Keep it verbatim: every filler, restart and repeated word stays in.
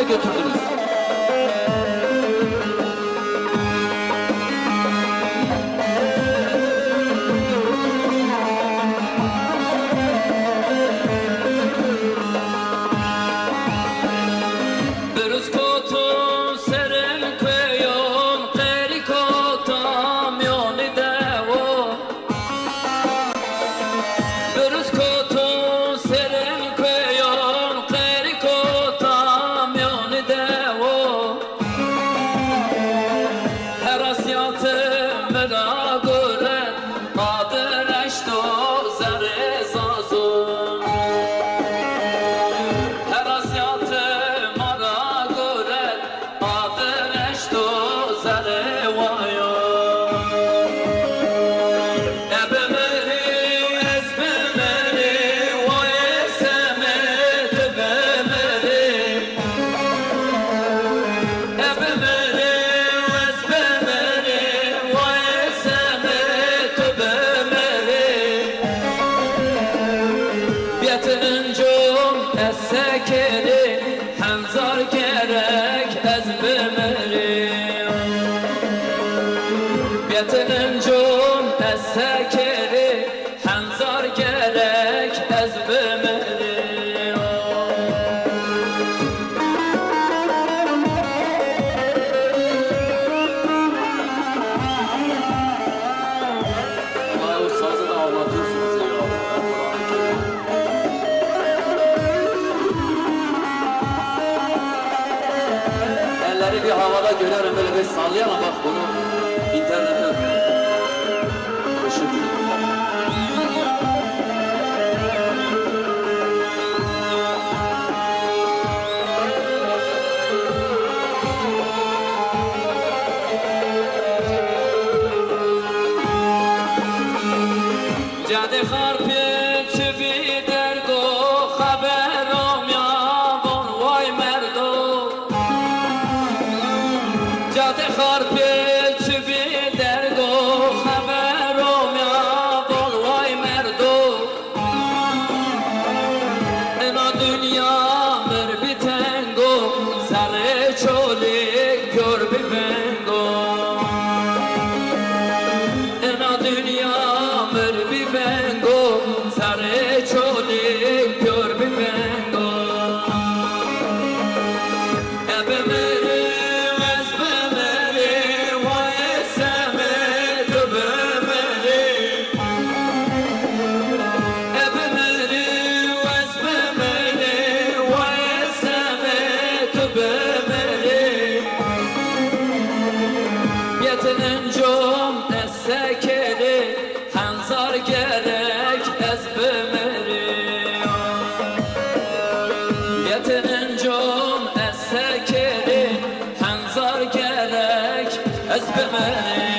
götürdünüz. Biruz kotun serin kuyon, qeri kota miyoni dewo. Biruz kotun serin kuyon, qeri kota miyoni dewo. Herasiyatı mira gore, Qadir eşto zerê zazo. Herasiyatı mara gore, Qadir eşto zerê wayo. E bimirî, ez bimirî, wayê semê tu bimirî. E bimirî, ez bimirî, wayê semê tu bimirî. Biyet incom ez sekerî, henzar gerek ez bimirî. Biyet incom ez sekerî, Henzar gerek ez bimirî. Vay, o sazı da ağlatıyorsunuz ya. Elleri bir havada görerim, böyle bir sallayalım bak bunu internete. Cadê Xarpê çi bî dergo, xebero mîya von way merdo. Cadê Xarpê çi bî dergo, xebero mîya von way merdo. Ena dinya mir bî tengo, zerrê çolî kör bî vengo. Ena dinya mir bî vengo, zerrê çolî kör bî vengo. E bimirî, ez bimirî, wayê semê tu bimirî. E bimirî, ez bimirî, wayê semê tu bimirî. Biyet incom ez sekerî, henzar gerek ez bimirî. Biyet incom ez sekerî, henzar gerek ez bimirî.